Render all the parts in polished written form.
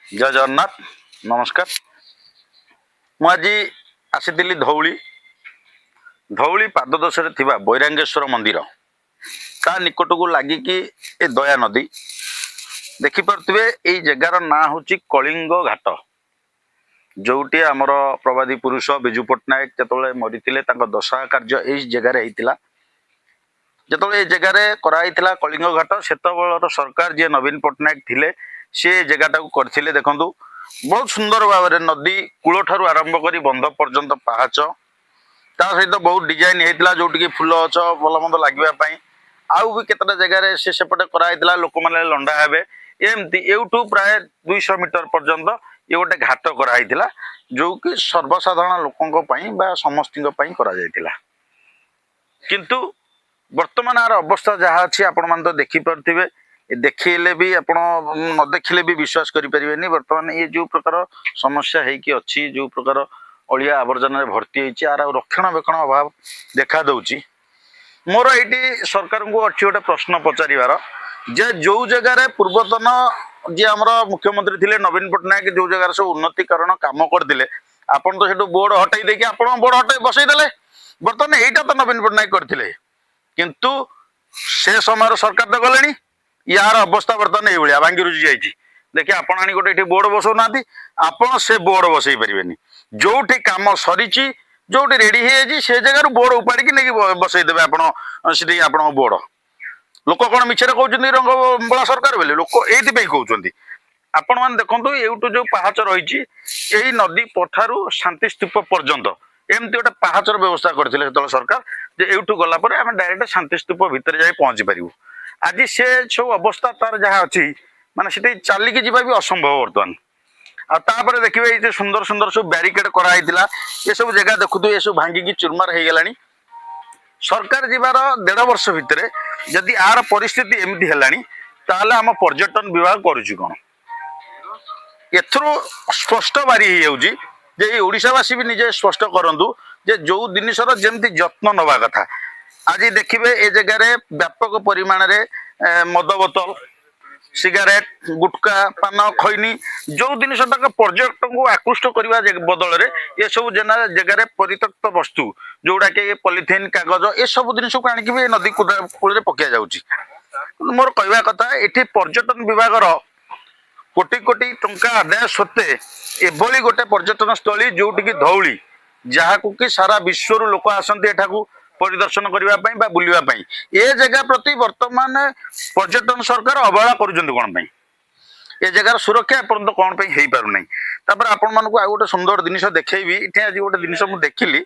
ଜୟ ଜଗନ୍ନାଥ, ନମସ୍କାର। ମୁଁ ଆଜି ଆସିଥିଲି ଧଉଳି। ଧଉଳି ପାଦଦେଶରେ ଥିବା ବୈରାଗେଶ୍ୱର ମନ୍ଦିର, ତା ନିକଟକୁ ଲାଗିକି ଏ ଦୟା ନଦୀ ଦେଖିପାରୁଥିବେ। ଏଇ ଜାଗାର ନାଁ ହେଉଛି କଳିଙ୍ଗ ଘାଟ, ଯୋଉଠି ଆମର ପ୍ରବାଦୀ ପୁରୁଷ ବିଜୁ ପଟ୍ଟନାୟକ ଯେତେବେଳେ ମରିଥିଲେ, ତାଙ୍କ ଦଶାହ କାର୍ଯ୍ୟ ଏଇ ଜାଗାରେ ହେଇଥିଲା। ଯେତେବେଳେ ଏ ଜାଗାରେ କରାହେଇଥିଲା କଳିଙ୍ଗ ଘାଟ, ସେତେବେଳର ସରକାର ଯିଏ ନବୀନ ପଟ୍ଟନାୟକ ଥିଲେ, ସେ ଏ ଜାଗାଟାକୁ କରିଥିଲେ। ଦେଖନ୍ତୁ, ବହୁତ ସୁନ୍ଦର ଭାବରେ ନଦୀ କୂଳଠାରୁ ଆରମ୍ଭ କରି ବନ୍ଧ ପର୍ଯ୍ୟନ୍ତ ପାହାଚ, ତା ସହିତ ବହୁତ ଡିଜାଇନ ହେଇଥିଲା, ଯୋଉଠିକି ଫୁଲ ଗଛ ଭଲ ମନ୍ଦ ଲାଗିବା ପାଇଁ। ଆଉ ବି କେତେଟା ଜାଗାରେ ସେ ସେପଟେ କରାହେଇଥିଲା, ଲୋକମାନେ ଲଣ୍ଡା ହେବେ ଏମିତି। ଏଇଠୁ ପ୍ରାୟ 200 ମିଟର ପର୍ଯ୍ୟନ୍ତ ଇଏ ଗୋଟେ ଘାଟ କରାହେଇଥିଲା, ଯୋଉକି ସର୍ବସାଧାରଣ ଲୋକଙ୍କ ପାଇଁ ବା ସମସ୍ତଙ୍କ ପାଇଁ କରାଯାଇଥିଲା। କିନ୍ତୁ ବର୍ତ୍ତମାନ ଆର ଅବସ୍ଥା ଯାହା ଅଛି, ଆପଣମାନେ ତ ଦେଖିପାରୁଥିବେ। ଏ ଦେଖିଲେ ବି, ଆପଣ ନ ଦେଖିଲେ ବି ବିଶ୍ୱାସ କରିପାରିବେନି। ବର୍ତ୍ତମାନ ଇଏ ଯୋଉ ପ୍ରକାର ସମସ୍ୟା ହେଇକି ଅଛି, ଯୋଉ ପ୍ରକାର ଅଳିଆ ଆବର୍ଜନାରେ ଭର୍ତ୍ତି ହେଇଛି, ଆର ଆଉ ରକ୍ଷଣାବେକ୍ଷଣ ଅଭାବ ଦେଖା ଦଉଛି। ମୋର ଏଇଠି ସରକାରଙ୍କୁ ଅଛି ଗୋଟେ ପ୍ରଶ୍ନ ପଚାରିବାର ଯେ ଯୋଉ ଜାଗାରେ ପୂର୍ବତନ ଯିଏ ଆମର ମୁଖ୍ୟମନ୍ତ୍ରୀ ଥିଲେ ନବୀନ ପଟ୍ଟନାୟକ, ଯୋଉ ଜାଗାରେ ସବୁ ଉନ୍ନତିକରଣ କାମ କରିଥିଲେ, ଆପଣ ତ ସେଠୁ ବୋର୍ଡ ହଟେଇ ଦେଇକି ଆପଣ ବୋର୍ଡ ହଟେଇ ବସେଇ ଦେଲେ। ବର୍ତ୍ତମାନ ଏଇଟା ତ ନବୀନ ପଟ୍ଟନାୟକ କରିଥିଲେ, କିନ୍ତୁ ସେ ସମୟର ସରକାର ତ ଗଲେଣି। ୟାର ଅବସ୍ଥା ବର୍ତ୍ତମାନ ଏଇଭଳିଆ ଭାଙ୍ଗି ରୁଜି ଯାଇଛି। ଦେଖି, ଆପଣ ଆଣି ଗୋଟେ ଏଠି ବୋର୍ଡ ବସଉନାହାନ୍ତି, ଆପଣ ସେ ବୋର୍ଡ ବସେଇ ପାରିବେନି। ଯୋଉଠି କାମ ସରିଛି, ଯୋଉଠି ରେଡି ହେଇଯାଇଛି, ସେ ଜାଗାରୁ ବୋର୍ଡ ଉପାଡ଼ିକି ନେଇକି ବସେଇ ଦେବେ ଆପଣ ସେଠି ଆପଣଙ୍କ ବୋର୍ଡ। ଲୋକ କଣ ମିଛରେ କହୁଛନ୍ତି ରଙ୍ଗବଳା ସରକାର ବୋଲି? ଲୋକ ଏଇଥିପାଇଁ କହୁଛନ୍ତି। ଆପଣମାନେ ଦେଖନ୍ତୁ, ଏଇଠୁ ଯୋଉ ପାହାଚ ରହିଛି, ଏଇ ନଦୀ ପଠାରୁ ଶାନ୍ତି ସ୍ତୂପ ପର୍ଯ୍ୟନ୍ତ ଏମିତି ଗୋଟେ ପାହାଚର ବ୍ୟବସ୍ଥା କରିଥିଲେ ସେତେବେଳେ ସରକାର, ଯେ ଏଇଠୁ ଗଲା ପରେ ଆମେ ଡାଇରେକ୍ଟ ଶାନ୍ତି ସ୍ତୂପ ଭିତରେ ଯାଇ ପହଞ୍ଚି ପାରିବୁ। ଆଜି ସେ ସବୁ ଅବସ୍ଥା ତାର ଯାହା ଅଛି, ମାନେ ସେଠି ଚାଲିକି ଯିବା ବି ଅସମ୍ଭବ ବର୍ତ୍ତମାନ। ଆଉ ତାପରେ ଦେଖିବେ, ଏଇ ଯୋଉ ସୁନ୍ଦର ସୁନ୍ଦର ସବୁ ବ୍ୟାରିକେଡ କରାହେଇଥିଲା, ଏସବୁ ଜାଗା ଦେଖୁଥିବେ, ଏସବୁ ଭାଙ୍ଗିକି ଚୁରମାର ହେଇଗଲାଣି। ସରକାର ଯିବାର ଦେଢ ବର୍ଷ ଭିତରେ ଯଦି ଆର ପରିସ୍ଥିତି ଏମିତି ହେଲାଣି, ତାହେଲେ ଆମ ପର୍ଯ୍ୟଟନ ବିଭାଗ କରୁଛି କଣ? ଏଥିରୁ ସ୍ପଷ୍ଟ ବାରି ହେଇଯାଉଛି ଯେ ଏଇ ଓଡ଼ିଶାବାସୀ ବି ନିଜେ ସ୍ପଷ୍ଟ କରନ୍ତୁ ଯେ ଯୋଉ ଜିନିଷର ଯେମିତି ଯତ୍ନ ନେବା କଥା। ଆଜି ଦେଖିବେ, ଏ ଜାଗାରେ ବ୍ୟାପକ ପରିମାଣରେ ମଦ ବୋତଲ, ସିଗାରେଟ, ଗୁଟକା, ପାନ, ଖଇନି, ଯୋଉ ଜିନିଷଟାକୁ ପର୍ଯ୍ୟଟକଙ୍କୁ ଆକୃଷ୍ଟ କରିବା ବଦଳରେ ଏସବୁ ଜେନା ଜାଗାରେ ପରିତ୍ୟକ୍ତ ବସ୍ତୁ, ଯୋଉଟାକି ପଲିଥିନ୍, କାଗଜ, ଏସବୁ ଜିନିଷକୁ ଆଣିକି ବି ଏ ନଦୀ କୂଳରେ ପକିଆ ଯାଉଛି। କିନ୍ତୁ ମୋର କହିବା କଥା, ଏଠି ପର୍ଯ୍ୟଟନ ବିଭାଗର କୋଟି କୋଟି ଟଙ୍କା ଆଦାୟ ସତ୍ତ୍ୱେ ଏଭଳି ଗୋଟେ ପର୍ଯ୍ୟଟନ ସ୍ଥଳୀ, ଯୋଉଠିକି ଧଉଳି, ଯାହାକୁ କି ସାରା ବିଶ୍ୱରୁ ଲୋକ ଆସନ୍ତି ଏଠାକୁ ପରିଦର୍ଶନ କରିବା ପାଇଁ ବା ବୁଲିବା ପାଇଁ, ଏ ଜାଗା ପ୍ରତି ବର୍ତ୍ତମାନ ପର୍ଯ୍ୟଟନ ସରକାର ଅବହେଳା କରୁଛନ୍ତି କଣ ପାଇଁ? ଏ ଜାଗାର ସୁରକ୍ଷା ଏପର୍ଯ୍ୟନ୍ତ କଣ ପାଇଁ ହେଇପାରୁନାହିଁ? ତାପରେ ଆପଣମାନଙ୍କୁ ଆଉ ଗୋଟେ ସୁନ୍ଦର ଜିନିଷ ଦେଖେଇବି। ଏଠି ଆଜି ଗୋଟେ ଜିନିଷ ମୁଁ ଦେଖିଲି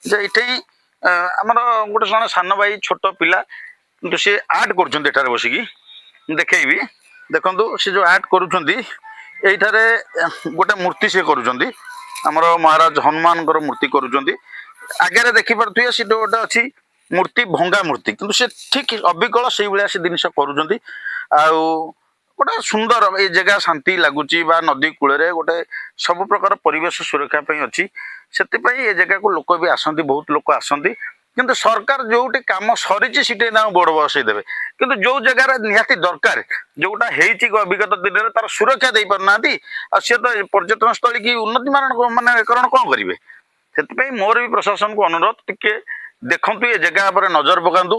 ଯେ ଏଠି ଆମର ଗୋଟେ ଜଣେ ସାନ ଭାଇ, ଛୋଟ ପିଲା, କିନ୍ତୁ ସେ ଆର୍ଟ କରୁଛନ୍ତି ଏଠାରେ ବସିକି। ମୁଁ ଦେଖେଇବି, ଦେଖନ୍ତୁ, ସେ ଯୋଉ ଆର୍ଟ କରୁଛନ୍ତି, ଏଇଠାରେ ଗୋଟେ ମୂର୍ତ୍ତି ସେ କରୁଛନ୍ତି, ଆମର ମହାରାଜ ହନୁମାନଙ୍କର ମୂର୍ତ୍ତି କରୁଛନ୍ତି। ଆଗରେ ଦେଖିପାରୁଥିବେ, ସେଠି ଗୋଟେ ଅଛି ମୂର୍ତ୍ତି, ଭଙ୍ଗା ମୂର୍ତ୍ତି, କିନ୍ତୁ ସେ ଠିକ ଅବିକଳ ସେଇଭଳିଆ ସେ ଜିନିଷ କରୁଛନ୍ତି। ଆଉ ଗୋଟେ ସୁନ୍ଦର ଏଇ ଜାଗା, ଶାନ୍ତି ଲାଗୁଛି ବା ନଦୀ କୂଳରେ ଗୋଟେ ସବୁ ପ୍ରକାର ପରିବେଶ ସୁରକ୍ଷା ପାଇଁ ଅଛି। ସେଥିପାଇଁ ଏ ଜାଗାକୁ ଲୋକ ବି ଆସନ୍ତି, ବହୁତ ଲୋକ ଆସନ୍ତି। କିନ୍ତୁ ସରକାର ଯୋଉଠି କାମ ସରିଛି, ସେଠି ତାଙ୍କୁ ବୋର୍ଡ ବସେଇ ଦେବେ, କିନ୍ତୁ ଯୋଉ ଜାଗାରେ ନିହାତି ଦରକାର, ଯୋଉଟା ହେଇଛି ବିଗତ ଦିନରେ, ତାର ସୁରକ୍ଷା ଦେଇପାରୁନାହାନ୍ତି। ଆଉ ସିଏ ତ ପର୍ଯ୍ୟଟନ ସ୍ଥଳୀ କି ଉନ୍ନତି ମାନେ କରଣ କଣ କରିବେ? ସେଥିପାଇଁ ମୋର ବି ପ୍ରଶାସନକୁ ଅନୁରୋଧ, ଟିକେ ଦେଖନ୍ତୁ, ଏ ଜାଗା ଉପରେ ନଜର ପକାନ୍ତୁ।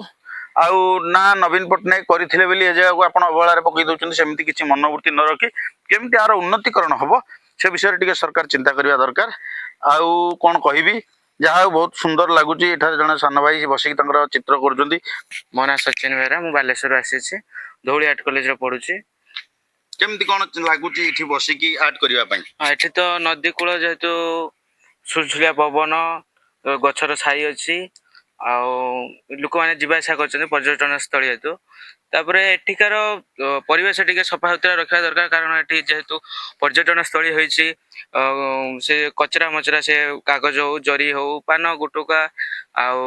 ଆଉ ନା ନବୀନ ପଟ୍ଟନାୟକ କରିଥିଲେ ବୋଲି ଏ ଜାଗାକୁ ଆପଣ ଅବହେଳାରେ ପକେଇ ଦଉଛନ୍ତି, ସେମିତି କିଛି ମନୋବୃତ୍ତି ନ ରଖି କେମିତି ଆର ଉନ୍ନତିକରଣ ହବ, ସେ ବିଷୟରେ ଟିକେ ସରକାର ଚିନ୍ତା କରିବା ଦରକାର। ଆଉ କଣ କହିବି? ଯାହା ହଉ, ବହୁତ ସୁନ୍ଦର ଲାଗୁଛି। ଏଠାରେ ଜଣେ ସାନ ଭାଇ ବସିକି ତାଙ୍କର ଚିତ୍ର କରୁଛନ୍ତି। ମୋ ନାଁ ସଚିନ ବେହେରା, ମୁଁ ବାଲେଶ୍ୱରରୁ ଆସିଛି। ଧଉଳି ଆର୍ଟ କଲେଜରେ ପଢୁଛି। କେମିତି କଣ ଲାଗୁଛି ଏଠି ବସିକି ଆର୍ଟ କରିବା ପାଇଁ? ହଁ, ଏଠି ତ ନଦୀ କୂଳ ଯେହେତୁ, ସୁଲସୁଲିଆ ପବନ, ଗଛର ଛାଇ ଅଛି ଆଉ ଲୋକମାନେ ଯିବା ଆସିବା କରୁଛନ୍ତି, ପର୍ଯ୍ୟଟନ ସ୍ଥଳୀ ହେତୁ। ତାପରେ ଏଠିକାର ପରିବେଶ ଟିକେ ସଫା ସୁତୁରା ରଖିବା ଦରକାର, କାରଣ ଏଠି ଯେହେତୁ ପର୍ଯ୍ୟଟନ ସ୍ଥଳୀ ହେଇଛି, ସେ କଚରା ମଚରା, ସେ କାଗଜ ହଉ, ଜରି ହଉ, ପାନ ଗୁଟୁକା ଆଉ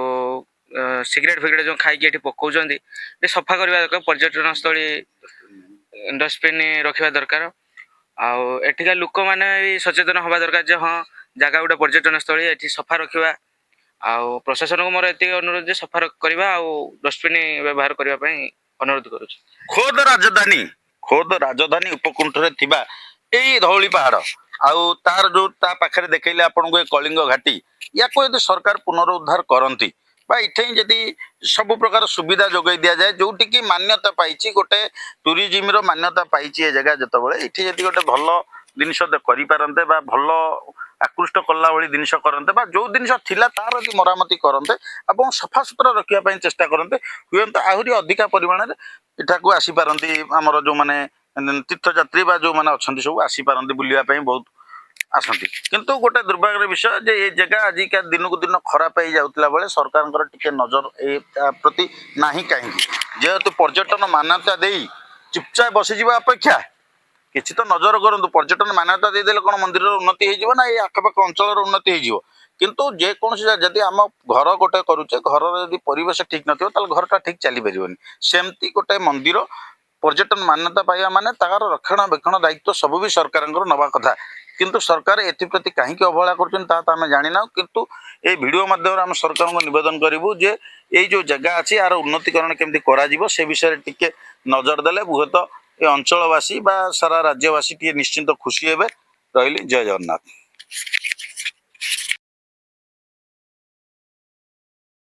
ସିଗାରେଟ ଫିଗାରେଟ ଯୋଉ ଖାଇକି ଏଠି ପକଉଛନ୍ତି, ଟିକେ ସଫା କରିବା ଦରକାର। ପର୍ଯ୍ୟଟନ ସ୍ଥଳୀ ଡଷ୍ଟବିନ୍ ରଖିବା ଦରକାର। ଆଉ ଏଠିକା ଲୋକମାନେ ବି ସଚେତନ ହବା ଦରକାର ଯେ ହଁ, ଜାଗା ଗୋଟେ ପର୍ଯ୍ୟଟନ ସ୍ଥଳୀ, ଏଠି ସଫା ରଖିବା। ଆଉ ପ୍ରଶାସନକୁ ମୋର ଏତିକି ଅନୁରୋଧ ଯେ ସଫା କରିବା ଆଉ ଡଷ୍ଟବିନ୍ ବ୍ୟବହାର କରିବା ପାଇଁ ଅନୁରୋଧ କରୁଛି। ଖୋଦ ରାଜଧାନୀ ଉପକଣ୍ଠରେ ଥିବା ଏଇ ଧଉଳି ପାହାଡ଼ ଆଉ ତାର ଯୋଉ ତା ପାଖରେ ଦେଖେଇଲେ ଆପଣଙ୍କୁ ଏ କଳିଙ୍ଗ ଘାଟି, ୟାକୁ ଯଦି ସରକାର ପୁନରୁଦ୍ଧାର କରନ୍ତି ବା ଏଠି ଯଦି ସବୁ ପ୍ରକାର ସୁବିଧା ଯୋଗାଇ ଦିଆଯାଏ, ଯୋଉଠିକି ମାନ୍ୟତା ପାଇଛି, ଗୋଟେ ଟୁରିଜିମର ମାନ୍ୟତା ପାଇଛି ଏ ଜାଗା, ଯେତେବେଳେ ଏଠି ଯଦି ଗୋଟେ ଭଲ ଜିନିଷ କରିପାରନ୍ତେ ବା ଭଲ ଆକୃଷ୍ଟ କଲା ଭଳି ଜିନିଷ କରନ୍ତେ ବା ଯୋଉ ଜିନିଷ ଥିଲା ତାର ଯଦି ମରାମତି କରନ୍ତେ ଏବଂ ସଫାସୁତୁରା ରଖିବା ପାଇଁ ଚେଷ୍ଟା କରନ୍ତେ, ହୁଏତ ଆହୁରି ଅଧିକା ପରିମାଣରେ ଏଠାକୁ ଆସିପାରନ୍ତି ଆମର ଯୋଉମାନେ ତୀର୍ଥଯାତ୍ରୀ ବା ଯୋଉମାନେ ଅଛନ୍ତି, ସବୁ ଆସିପାରନ୍ତି ବୁଲିବା ପାଇଁ, ବହୁତ ଆସନ୍ତି। କିନ୍ତୁ ଗୋଟେ ଦୁର୍ଭାଗ୍ୟର ବିଷୟ ଯେ ଏ ଜାଗା ଆଜିକା ଦିନକୁ ଦିନ ଖରାପ ହେଇଯାଉଥିଲା ବେଳେ ସରକାରଙ୍କର ଟିକେ ନଜର ଏ ତା ପ୍ରତି ନାହିଁ କାହିଁକି? ଯେହେତୁ ପର୍ଯ୍ୟଟନ ମାନ୍ୟତା ଦେଇ ଚୁପଚାପ ବସିଯିବା ଅପେକ୍ଷା କିଛି ତ ନଜର କରନ୍ତୁ। ପର୍ଯ୍ୟଟନ ମାନ୍ୟତା ଦେଇଦେଲେ କ'ଣ ମନ୍ଦିରର ଉନ୍ନତି ହେଇଯିବ ନା ଏଇ ଆଖପାଖ ଅଞ୍ଚଳର ଉନ୍ନତି ହେଇଯିବ? କିନ୍ତୁ ଯେକୌଣସି ଯଦି ଆମ ଘର ଗୋଟେ କରୁଛେ, ଘରର ଯଦି ପରିବେଶ ଠିକ ନଥିବ, ତାହେଲେ ଘରଟା ଠିକ ଚାଲିପାରିବନି। ସେମିତି ଗୋଟେ ମନ୍ଦିର ପର୍ଯ୍ୟଟନ ମାନ୍ୟତା ପାଇବା ମାନେ ତାର ରକ୍ଷଣାବେକ୍ଷଣ ଦାୟିତ୍ୱ ସବୁ ବି ସରକାରଙ୍କର ନେବା କଥା। କିନ୍ତୁ ସରକାର ଏଥିପ୍ରତି କାହିଁକି ଅବହେଳା କରୁଛନ୍ତି, ତାହା ତ ଆମେ ଜାଣିନାହୁଁ। କିନ୍ତୁ ଏଇ ଭିଡ଼ିଓ ମାଧ୍ୟମରେ ଆମେ ସରକାରଙ୍କୁ ନିବେଦନ କରିବୁ ଯେ ଏଇ ଯୋଉ ଜାଗା ଅଛି, ଏହାର ଉନ୍ନତିକରଣ କେମିତି କରାଯିବ, ସେ ବିଷୟରେ ଟିକେ ନଜର ଦେଲେ ହୁଏତ ଏ ଅଞ୍ଚଳବାସୀ ବା ସାରା ରାଜ୍ୟବାସୀ ଟିକେ ନିଶ୍ଚିନ୍ତ ଖୁସି ହେବେ। ରହିଲି, ଜୟ ଜଗନ୍ନାଥ।